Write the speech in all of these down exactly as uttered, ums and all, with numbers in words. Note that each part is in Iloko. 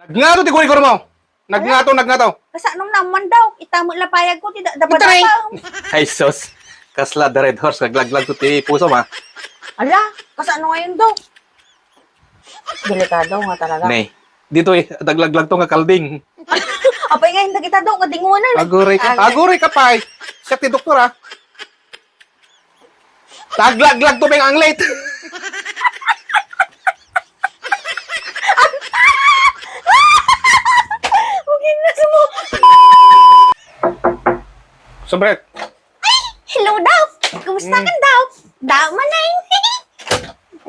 Nagngato ti gurigurmo. Nagngato, nagngato. Kasano naman daw? Ita met la payagko ti da-, dabadaba. Ay, sus. Kasla the Red Horse, naglaglag to ti pusom, ha? Ala, kasano ngayon daw? Delikado nga talaga. Nay, ditoy, naglaglag to nga kalding. Apay nga, hindi kita daw, kadingunan. Aguray ka. Aguray ka, pay. Siya ti doktor, ha? Naglaglag to, pay, ang late. Okay na, sumo. Sobret. Ay, hello, Doc. Kumusta ka, Doc? Doc Manang.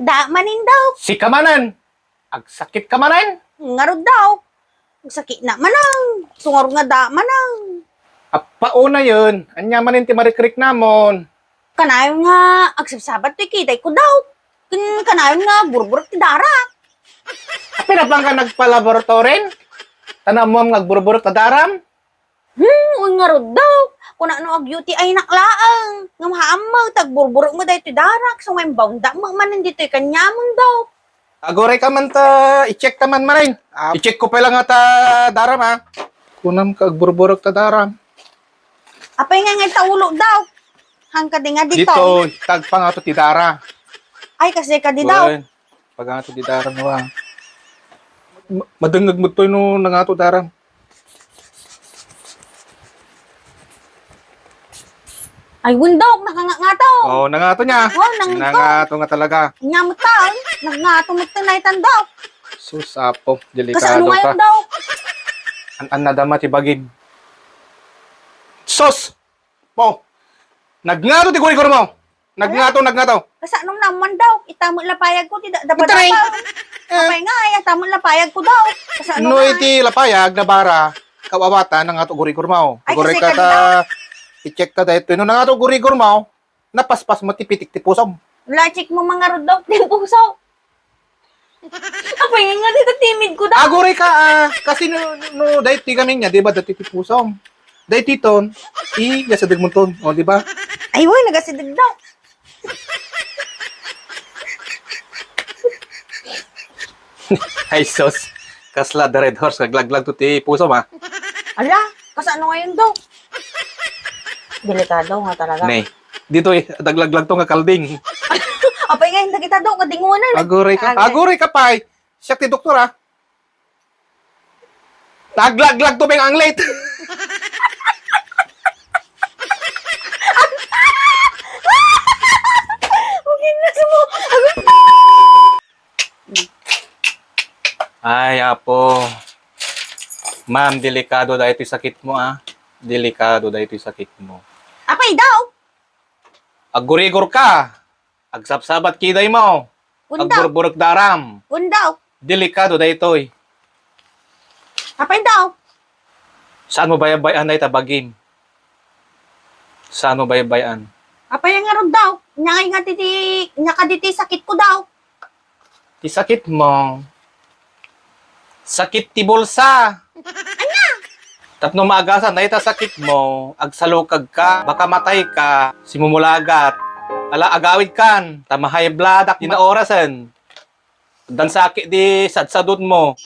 Doc Manang, Doc. Si kamanan. Agsakit ka manen? Ngarud daw. Agsakit na manang. Sungar nga da manang. Appa una yun. Anya manen ti marikrik namon. Kanayon nga agsabsabat ti kiday ko daw. Ken kanayon nga burburek ti dara. Apay na bang ka nagpalaboratorin? Tanamuam nga agburburek ta daram? Hmm, wen ngarud daw. Kuna no ag-U T I nak laeng. Ngem haam met, agburburek met daytoy darak. So, ngem bawnda met manen ditoy kaniamon daw. Aguray ka man ta, i-check ta man, Maring. Ah, i-check ko pay lang ta daram, ah. Kunam ka agburburek ta daram. Apay nga nga ta ulo daw. Hangka di nga dito. Dito, tagpangato ti dara. Ay, kasi ka di daw. Wen, pagangato ti daram, wa. Ma-, madengngeg met toy no nangato daram. Ay, wendok, nakangato. Oh, nangato niya. Oh, nangato. Nangato nga talaga. Nya met ta, ay. Nangato met ti naitan daw. Sus, apo, delikado ka. Kasano ngayon daw? An-, an nadama ti bagim. Sus! Po, nagngato ti gurigor mo. Nagngato, nagngato. Kasano naman daw? Ita met la payag ko, ti da-, dabadaba. Itaray. Eh. Apay nga, ay, ita met la payag ko daw. Kasano no nga? Iti lapayag, nabara, kawawatan, nangato gurigor mo. Ay, gurigor kasi ka ta, i-check ta daytoy. No, nangato gurigor mo, napaspas mo ti pitik ti pusom. Wala, check mo, mangarod daw, ti puso. Apay nga nga dito, timid ko daw. Aguray ka, ah, kasi no, no, dahil ti kami niya, di ba, dati ti pusom. Dahil titon, i, gasideg mo ton, o, di ba? Ay, way, nagasideg daw. Ay, sus. Kasla the Red Horse, naglaglag to ti pusom, ah. Ala, kasano ngayon daw? Delikado nga talaga. Ne, ditoy, naglaglag to nga kalding. Apay nga, hindi kita daw, kadingunan. Aguray ka. Aguray. Aguray ka, pay. Siya ti doktor, ah. Naglaglag to, beng anglit. Okay na, sumo. Ay, apo. Ma'am, delikado daytoy sakit mo, ah. Delikado daytoy sakit mo. Apay daw? Aggurigor ka. Agsabsabat kiday mo. Wen daw. Agburburek daram. Wen daw. Delikado daytoy. Apay daw? Saan mo bayabayan dayta bagim? Saan mo bayabayan? Apay nga rod daw? Nya nga ti, nya kadi ti sakit ko daw. Ti sakit mo, sakit ti bulsa. Ania? Tapno maagasan dayta sakit mo, agsalukag ka, baka matay ka, simumulagat. Ala, agawid kan, ta ma-high blood ak, di na orasen. Dan sakit di sadsadot mo.